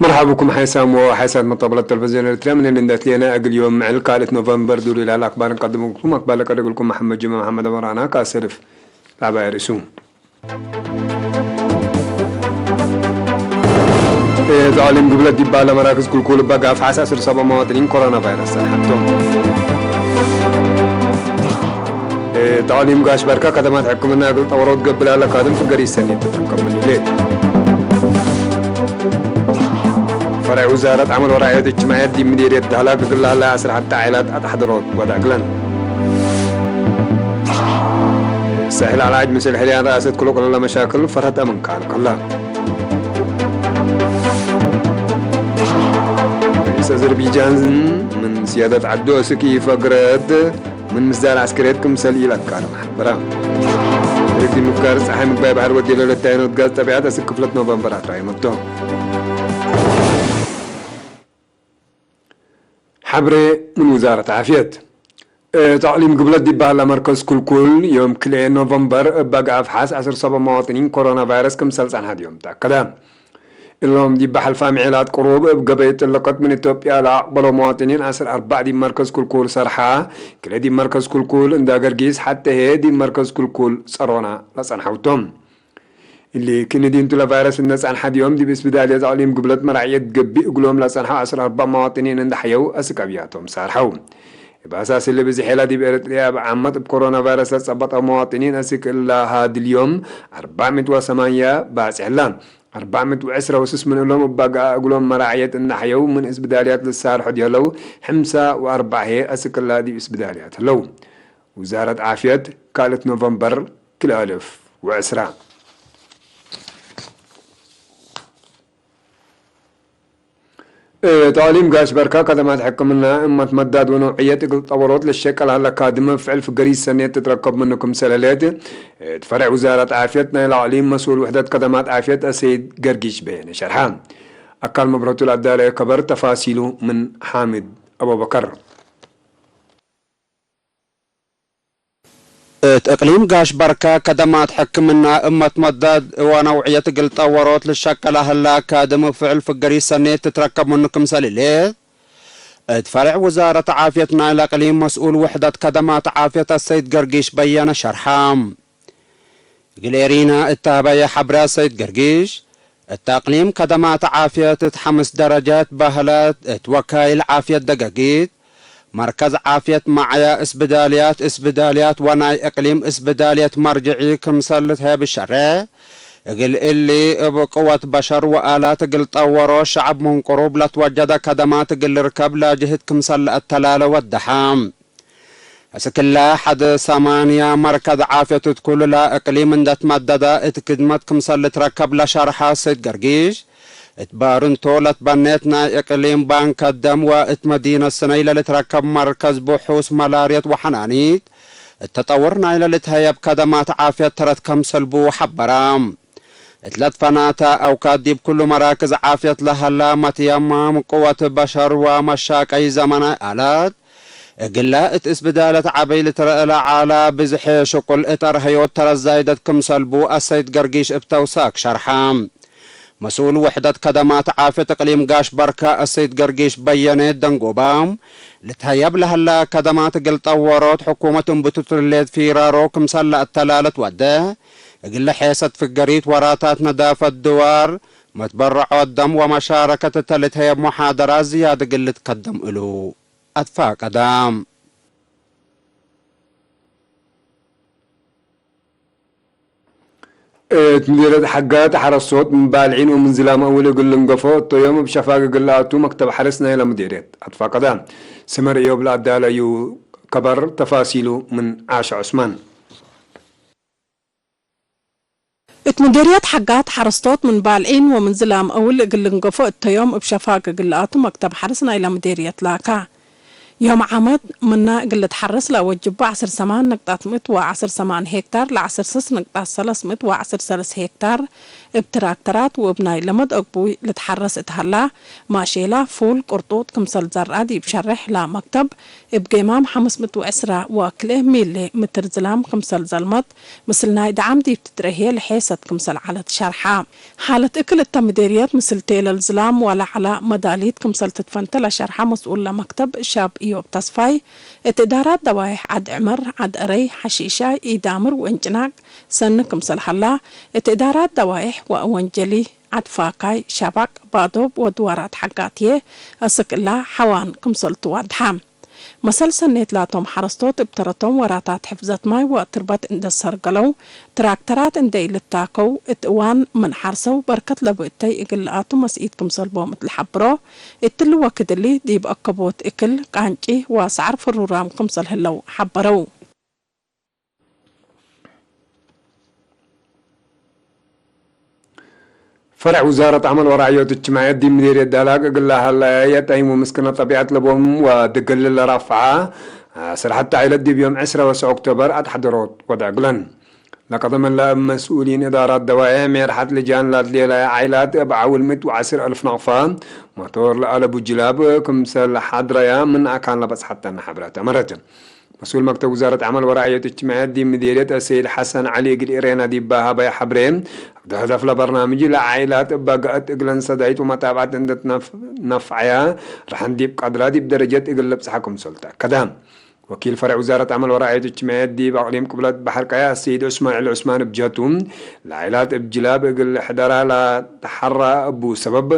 مرحبا بكم حيسام وحيسات مطبلة تلفزيون إريتريا من اللي ندت لينا أقل يوم مع الكالت نوفمبر دوري لا الأخبار نقدم لكم أخبار لك أقول لكم محمد جمعة محمد ورانا كاسرف. لا بايرسو. تعليم قبلة دبالة مراكز كل كل بقى في حساس الصبا مواطنين كورونا فيروس الحمد. تعليم قاش بركة كدمات حكمنا قلت أوروت قبل على كادم في قريس سنة تتحكم من الليل. فرع وزارة عمل ورعاية اجتماعية دي مديرية دهلا قبل على أسرع حتى عائلات أتحضروا وداقلن. سهل على عجم سهل حليان رأسة كل كل مشاكل فرهت أمن كان كلها. رئيس أذربيجان من سيادة عدو أسكي فقرد من مزار عسكريات كم سل إلى كار محبرة. ريك دي مكار صحي مقباي بحر ودي لولا تاينو تقاز طبيعة أسك كفلت نوفمبر أتراي مبتو. حبري من وزارة عافية. تعليم قبلت دي بهلا مركز كل كل يوم كلي نوفمبر بقى أفحاص عشر سبع مواطنين كورونا فيروس كم سلسان هاد يوم تأكدا. እሎም ዲብ ሓልፋ ምዒላት ቅሩብ እብ ገበይ ጥልቀት ምን ኢትዮጵያ ለኣቕበሎ መዋጥኒን ዓሰርተ ኣርባዕ ዲብ መርከዝ ኩልኩል ሰርሓ፣ ክልኤ ዲብ መርከዝ ኩልኩል እንዳ ገርጊስ፣ ሓተሄ ዲብ መርከዝ ኩልኩል ጸሮና ለጸንሐውቶም። እሊ ክንዲንቱ ለቫይረስ እነጻንሓ ዲዮም ዲብ እስብዳል የዛቕሊም ግብለት መራዕየት ገብእ እግሎም ለጸንሐው ዓሰርተ ኣርባዕ መዋጥኒን እንዳሕየው ኣስቀብያቶም ሳርሐው። ባሳስሊ ብዝሕ ኢላ ዲብ ኤርትርያ ብዓመት ብ ኮሮና ቫይረስ ለጸበጠ መዋጥኒን ኣስክ እላ ሃድልዮም ኣርባዕ ሚእቲ ወሰማንያ ባጽሕላ። ኣርባዕ ሚእቲ ወዕስራ ወስስ ምን እሎም እባጋ እግሎም መራዕየት እናሕየው ምን እስብዳልያት ልሳርሑ ድየለው። ሕምሳ ወኣርባዕ ሄ ኣስክላ ዲብ እስብዳልያት ህለው። ውዛረት ዓፍየት ካልእት ኖቨምበር ክልተ ኣልፍ ወዕስራ። تعليم قاش بركة كدمات حكمنا أمة مداد ونوعية قل طورات للشكل هلا كادمة فعل فقري سنة تتركب منكم سلالات. تفرع وزارة عافيتنا إلى عليم مسؤول وحدة كدمات عافية السيد قرقيش بين شرحان. أكل مبرة العدالة كبر تفاصيله من حامد أبو بكر. እት እቅሊም ጋሽ በርካ ከደማት ሕክምና እመት መዳድ እዋን ኣውዕየት እግል ጠወሮት ልሸቀላ ህላ ካድም ፍዕል ፍገሪ ሰኔት ትትረከብ ምኑ ክምሰል እሌት፣ እት ፈሬዕ ውዛረት ዓፍየት ናይለ እቅሊም መስኡል ውሕደት ከደማት ዓፍየት ኣሰይድ ገርጊሽ በየነ ሸርሓ። እግል ኤሪና እት ሀበየ ሐብረ ኣሰይድ ገርጊሽ፣ እት እቅሊም ከደማት ዓፍየት እት ሐምስ ደረጀት በህለት እት ወካይል ዓፍየት ደገጊት፣ መርከዝ ዓፍየት ማዕያ እስብዳልያት፣ እስብዳልያት ወናይ እቅሊም እስብዳልየት መርጅዒ ክምሰል ልትሀብ ሸሬ፣ እግል እሊ እብ ቅወት በሸር ወኣላት እግል ጠወሮ ሸዐብ ምን ቅሩብ ለትወጀደ ከደማት እግል ልርከብ ለጅህድ ክምሰል ለአተላለ ወደሐ። እስክላ ሐድ ሰማንያ መርከዝ ዓፍየት እት ኩልላ እቅሊም እንደትመደደ እት ክድመት ክምሰል ልትረከብ ለሸርሐ ሰይድ ገርጊሽ፣ እት ባርንቶ ለትበኔት ናይ እቅሊም ባንክ ደም ወእት መዲነት ስነይ ለልትረከብ መርከዝ ብሑስ መላርየት ወሐናኒት፣ እት ተጠውር ናይ ለልትሀየብ ከደማት ዓፍየት ተረት ከምሰል ቡ ሐበራ። እት ለትፈናተ አውካት ዲብ ኩሉ መራክዝ ዓፍየት ለሀላ መትየማም ቅወት በሸር ወመሻቀይ ዘመናይ ኣላት፣ እግለ እት እስብዳለት ዐበይ ልትረአ ለዐላ ብዝሒ ሽቁል እት አርሀዮት ተረት ዛይደት ክምሰል ቡ አሰይድ ገርጊሽ እብ ተውሳክ ሸርሐ። መስኡል ውሕደት ከደማት ዓፍየት እቅሊም ጋሽ በርካ አሰይድ ገርጊሽ በየነ ደንጎባ፣ ልትሀየብ ለሀላ ከደማት እግል ጠወሮት ሕኩመት እምብቱ ትርሌት ፊራሮ ክምሰል ለአተላለት ወደ፣ እግለ ሔሰት ፍገሪት ወራታት ነዳፈት ድዋር፣ መትበረዖት ደም ወመሻረከት እተ ልትሀየብ ሙሓደራት ዝያድ እግል ልትከደም እሉ አትፋቀዳ። እት ምዲርየት ሐጋት ሐረስቶት ምን ባልዒን ወምን ዝላም አውል እግል ልንገፎ እቶ ዮም እብ ሸፋግ እግል ለአቱ መክተብ ሐርስ ናይለ ምዲርየት አትፋቀዳ። ስመር እዮብ ለአዳለዩ ከበር ተፋሲሉ ምን ዓሻ ዑስማን። እት ምዲርየት ሐጋት ሐረስቶት ምን ባልዒን ወምን ዝላም አውል እግል ልንገፎ እቶ ዮም እብ ሸፋግ እግል ለአቱ መክተብ ሐርስ ናይለ ምዲርየት ላካ። ዮም ዓመት ምና እግል ልትሓረስ ለአወጅቦ ዐስር ሰማን ነቅጣት ምእት ወዐስር ሰማን ሄክታር ለዐስር ስስ ነቅጣት ሰለስ ምእት ወዐስር ሰለስ ሄክታር እብ ትራክተራት ወእብ ናይ ለመድ አግቡይ ልትሓረስ እት ሀላ፣ ማሼላ፣ ፉል፣ ቅርጡጥ ክምሰል ዘርአ ዲብ ሸርሕ ለመክተብ፣ እብ ጌማም ሐምስ ምእት ወዕስራ ወክልኤ ሚሊ ምትር ዝላም ክምሰል ዘልመት፣ ምስል ናይ ደዓም ዲብ ትትረህየ ለሔሰት ክምሰል ዐለት ሸርሐ። ሓለት እክል እተ ምዴርየት ምስል ቴለል ዝላም ወለዐለ መዳሊት ክምሰል ትትፈንተ ለሸርሐ መስኡል ለመክተብ ሸብ ኢዮብ ተስፋይ፣ እት እዳራት ደዋይሕ ዐድ ዕመር፣ ዐድ አረይ፣ ሐሺሻይ፣ ኢዳምር ወእንጭናቅ ሰኒ ክምሰል ሀላ፣ እት እዳራት ደዋይሕ ወአወንጀሊ ዐድ ፋካይ፣ ሸባቅ፣ ባዶብ ወድዋራት ሐጋትየ አስክ እላ ሐዋን ክምሰል ትዋድሐ። መሰል ሰኔት ላቶም ሐረስቶት እብ ተረቶም ወራታት ሕፍዘት ማይ ወትርበት እንደ ሰርገለው፣ ትራክተራት እንደ ኢልታከው እት እዋን ምን ሐርሰው በርከት ለብእተይ እግል ለአቱ መስኢት ክምሰልቦም እት ለሐብሮ፣ እትሊ ወክድ እሊ ዲብ አከቦት እክል፣ ቃንጪ ወሰዓር ፍሩራም ክምሰል ህለው ሐበረው። ፈርዕ ውዛረት ዐመል ወራዕዮት እጅትማዕየት ዲብ ምዴርየት ዳህላክ እግል ለሀለየ የጠይሙ ምስክነ ጠቢዐት ለቦም ወድግል ለራፍዓ ስራሕቲ ዐይለት ዲብ ዮም ዕስራ ወሰዕ ኦክቶበር አትሐደሮት ወድዐ እግለን። ለቀደመ ለእብ መስኡሊን እዳራት ደዋይሕ ሜርሐት ልጃን ላድሌላያ ዐይላት እብ ዐውል ምእት ወዐስር አልፍ ናቅፋ መቶር ለአለቡ ጅላብ ክምሰል ሐድረያ ምን አካን ለበጽሐተነ ሐብረት አመረት። መስኡል መክተብ ውዛረት ዐመል ወራዕዮት እጅትማዕየት ዲብ ምዴርየት አሰይድ ሐሰን ዐሊ እግል ኤሬና ዲብ በሀበየ ሐብሬ፣ እብ ህደፍ ለበርናምጅ ለዓኢላት እበ ገአት እግለን ሰዳይት ወመጣብዐት እንደ ትነፍ-፣ ነፍዐያ፣ ረሐን ዲብ ቀድራ ዲብ ደረጀት እግል ልብጽሐ ክምሰል ተአከደ። ወኪል ፈርዕ ውዛረት ዐመል ወራዕዮት እጅትማዕየት ዲብ አቅሊም ቅብለት በሐር ቀያ አሰይድ እስማዒል ዑስማን እብ ጀቱ፣ ለዓኢላት እብ ጅላብ እግል ሕደራ ለተሐራ እቡ ሰበብ፣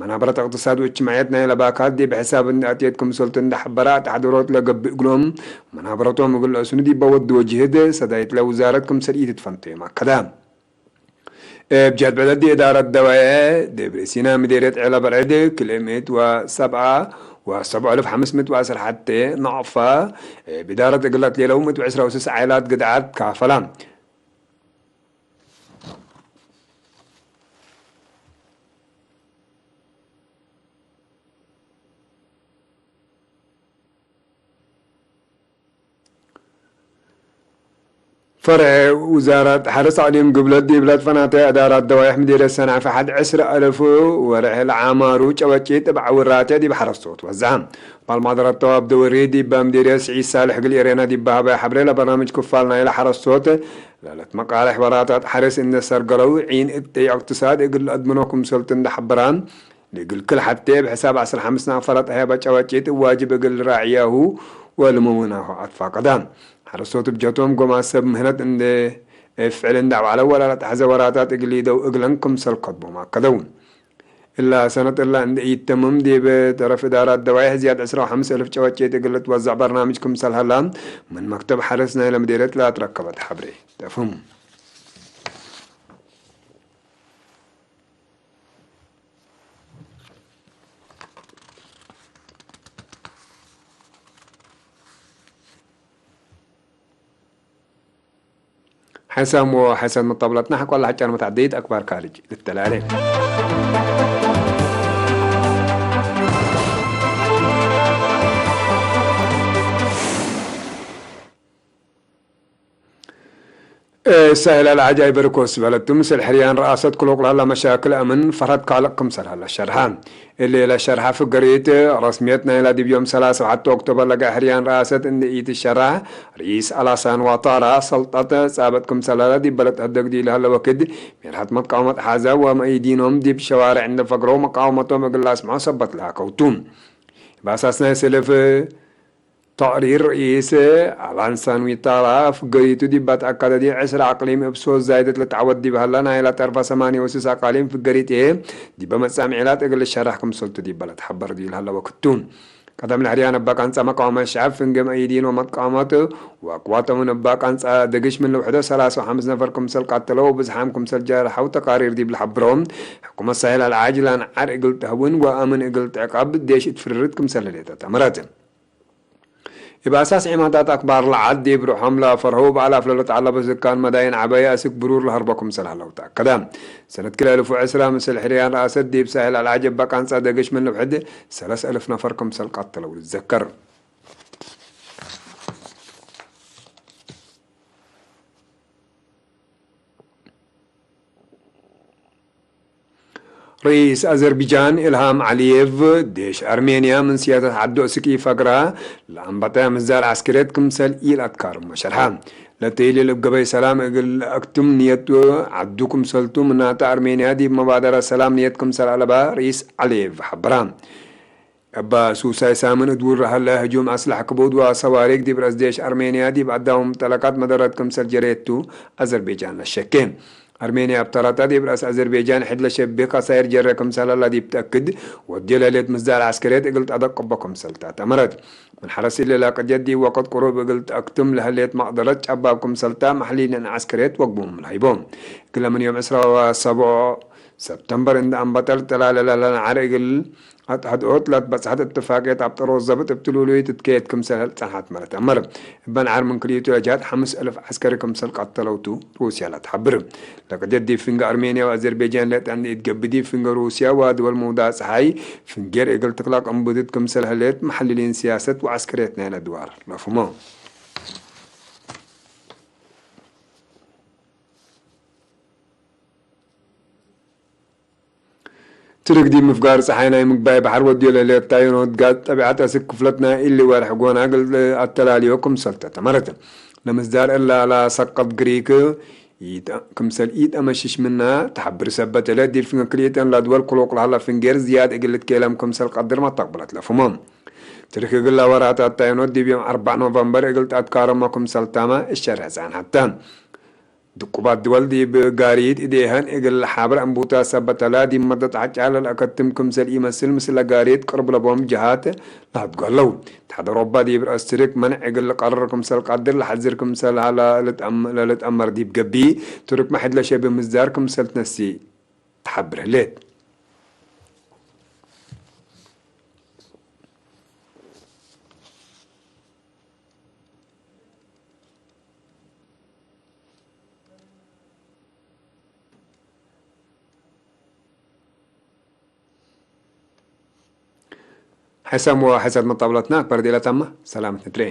መናበረት እቅትሳድ ወእጅትማዕየት ናይለ ባካት ዲብ ሕሳብ እንዴ አትየት ክምሰልቱ እንዴ ሐበረ፣ አትሐደሮት ለገብእ እግሎም መናበረቶም እግል ለአስኑ ዲበ ወድወ ጅህድ ሰዳይት ለውዛረት ክምሰል ኢትትፈንተዮም አከደ። እብ ጀትበት እዳረት ደዋይሕ ዲብ ርእሲና ምዴርየት ዔለ በርዕድ ክልኤ ምእት ወሰብዓ ወሰብዓ አልፍ ሐምስ ምእት ወዐስር ሐቴ ናቅፋ እብ እዳረት እግል ለትሌለው ምእት ወዕስራ ወስስ ዐይላት ግድዓት ካፈላ። ፈርዕ ውዛረት ሐርስ አቅሊም ግብለት ዲብ ለትፈናተ እዳራት ደዋይሕ ምዴርየት ሰንዐፈ ሐድ ዕስራ አልፍ ወርሕ ለዓማሩ ጨበጪት እብ ዐውራተ ዲብ ሐረስቶት ወዝዐ። ባልማደረት ተዋብ ደወሪ ዲብ ምዴርየት ስዒድ ሳልሕ እግል ኤሬና ዲብ በሀበየ ሐብሬ ለበርናምጅ ክፋል ናይለ ሐረስቶት ለልትመቃለሕ ወራታት ሐርስ እንዴ ሰርገለው ዒን እተይ እቅትሳድ እግል ለአድምኖ ክምሰልቱ እንዴ ሐበራ፣ ለእግል ክል ሐቴ እብ ሕሳብ ዐስር ሐምስ ናቅፋ ለጠሀየ በጨበጪት እብ ዋጅብ እግል ራዕያሁ ወልመውናሁ አትፋቀዳ። ሐረስቶት እብ ጀቶም ጎማት ሰብ ምህነት እንዴ እብ ፍዕል እንዴ አውዓለው ወላ ለጠሐዘ ወራታት እግል ኢደው እግለን ክምሰል ከትቦም አከደው። እላ ሰነት እላ እንዴ ኢተምም ዲብ ጠረፍ እዳራት ደዋይሕ ዝያድ ዕስራ ወሐምስ አልፍ ጨበጪት እግል ልትወዘዕ በርናምጅ ክምሰል ሀላ ምን መክተብ ሐርስ ናይለ ምዴርየት ለአትረከበት ሐብሬ ተፍህም። ሐሳም ወሐሰን መጣብላትና ሐቆላ ሐጫን መታዕደይት አክባር ካርጅ ልተላለ። ሳህል አልዓጃይብ ርኮስ በለቱ ምስል ሕርያን ረአሰት ክሎቅላላ መሻክል አምን ፈርሀት ካልቅ ክምሰል ሀላ ሸርሐ። እሊ ለሸርሐ ፍገሪት ረስምየት ናይላ ዲብ ዮም ሰላሳ ወሐተ ኦክቶበር ለጋ ሕርያን ረአሰት እንደ ኢትሸራሕ ርኢስ አላሳን ዋታራ ሰልጠት ጻበት ክምሰል ሀላ ዲብ በለድ አደግዲ ለሀለ ወክድ ሜርሐት መቃወመት ሐዛ ወመኢዲኖም ዲብ ሸዋርዕ እንደ ፈግረው መቃወመቶም እግል አስምዖ ሰበት ለሃከውቱ። ባሳስ ናይ ሰልፍ ተቅሪር ርኢስ አላንሳን ዊታራ ፍገሪቱ ዲብ አትአካደዲ ዕስራ አቅሊም እብ ሶስት ዛይደት ልትዓወት ዲብ ሀላ ናይላ ጠርፋ ሰማንያ ወስስ አቃሊም ፍገሪት እየ ዲበ መጻምዒላት እግል ልሸራሕ ክምሰልቱ ዲብ በለት ሐበር ዲብ ለሀለ ወክቱ። ቀደም ለሕርያን እባ ቃንጻ መቃወመት ሸዐብ ፍንጌ መእይዲን ወመትቃወመት ወአቅዋቶምን እባ ቃንጻ ደግሽ ምን ልውሕዶ ሰላሳ ወሐምስ ነፈር ክምሰል ቃተለው ወብዝሓም ክምሰል ጀርሐው ተቃሪር ዲብ ለሐብሮ፣ ሕኩመት ሳህል አልዓጅ ላንዓር እግል ተህውን ወአምን እግል ትዕቀብ ዴሽ እት ፍርርት ክምሰል ህሌተት አመረት። እብ አሳስ ዒማታት አክባር ለዓድ ዲብ ርሖም ለፈርሀው እብ አላፍ ለልትዐለቡ ስካን መዳይን ዐበየ አስክ ብሩር ለሀርቦ ክምሰል ሀለው ተአከደ። ሰነት ክልኤ አልፍ ወዕስራ ምስል ሕርያን ረአሰት ዲብ ሳህል አልዓጀብ በቃንጻ ደግሽ ምን ልውሕድ ሰለስ አልፍ ነፈር ክምሰል ቀተለው ልትዘከር። ርኢስ ኣዘርቢጃን ኢልሃም ዓሊየቭ፣ ዴሽ ኣርሜንያ ምን ስያተት ዓዶ እስኪ ፈግራ ለኣንባጣያ ምዛር ዓስክሬት ክምሰል ኢል ኣትካርሞ ሸርሓ። ለተይልል እብ ገበይ ሰላም እግል ኣክትም ንየት ዓዱ ክምሰልቱ ምናተ ኣርሜንያ ዲብ መባደራ ሰላም ንየት ክምሰል ኣለባ ርኢስ ዓሊየቭ ሓበራ። እባ ሱሳይ ሳምን እድውር ሀለ ህጁም ኣስላሕ ክቡድ ወሰዋሪግ ዲብ ረእስ ዴሽ ኣርሜንያ ዲብ ኣዳውም ጠለቃት መደረት ክምሰል ጀሬቱ ኣዘርቤጃን ለሸኬ። ኣርሜንያ ኣብ ተራታ ዲብ ረእስ ኣዘርቤጃን ሕድ ለሸቤ ካሳይር ጀረ ክምሰል ኣላ ዲብ ተእክድ ወድዮ ለህሌት ምዛር ዓስከሬት እግል ጠደቅቦ ክምሰልታ ተመረት። ምን ሐረስ ኢለ ላቀጀት ዲብ ወቅት ቅሩብ እግል ተእክትም ለህሌት መቅደረት ጨባብ ክምሰልታ ማሕሊልን ዓስከሬት ወግቡም ለሂቦም። እግለ ምን ዮም ዕስራ ወሰብዖ ሰብተምበር እንደ ኣንበጠል ጠላለለ ለነዓር እግል ኣትሐድኦት ለትበጽሐት እትፋቅየት ኣብ ጠሮዝ ዘብጥ እብ ትሉሉይ ትትከየት ክምሰል ጸንሐት መረት ኣመር። እበን ዓር ምን ክልኢቱ ለጅሃት ሐምስ እልፍ ዐስከሪ ክምሰል ቀተለውቱ ሩስያ ለትሐብር። ለቀጀት ዲብ ፍንገ ኣርሜንያ ወኣዘርቤጃን ለጠን ኢትገብእ ዲብ ፍንገ ሩስያ ወድወል መውዳእ ጸሓይ ፍንጌር እግል ትክላቅ እምቡድት ክምሰል ህሌት መሐልሊን ስያሰት ወዐስከርየት ናይለ ድዋር ለፍሞ። ትርክ ዲብ ምፍጋር ጸሓይ ናይ ምግባይ ባሕር ወድዮ ለህሌት ታይኖት ጋዝ ጠቢዓት ኣስክ ክፍለትና ኢሊ ወርሕ ጎና እግል ኣተላልዮ ክምሰል ተተመረት። ለምስዳር እላ ላሰቀት ግሪክ ኢት-፣ ክምሰል ኢተመሽሽ ምና ተሓብር ሰበት እለ ዲብ ፍንገ ክልኢተን ለድወል ክሎቅ ለሃላ ፍንጌር ዝያድ እግል ልትኬለም ክምሰል ቀድር መተቅብለት ለፍሞ። ትርክ እግል ላወራት ኣታይኖት ዲብ ዮም ኣርባዕ ኖቨምበር እግል ጣትካረሞ ክምሰል ታማ እሸርሕ ጸንሐታ። ድቁባት ድወል ዲብ ጋሪት እዴሀን እግል ለሓብር ኣንቡታ ሰበተላ ዲብ መደት ዓጫ ለልአከትም ክምሰል ኢመስል ምስለ ጋሪት ቅርብ ለቦም ጀሃት ለሀድጎ ዐለው። ተሐደሮባ ዲብ ረአስ ትርክ መንዕ እግል ልቀርር ክምሰል ቀድር ለሐዝር ክምሰል ሀላ ለልትአም-፣ ለልትአመር ዲብ ገቢ ትርክ መሕድ ለሸቢ ምዛር ክምሰል ትነሲ ተሐብር ህሌት። ሕሰም ወሕሰት መጣብለትና ኣክበር ዴላታማ ሰላምት ንትሬ።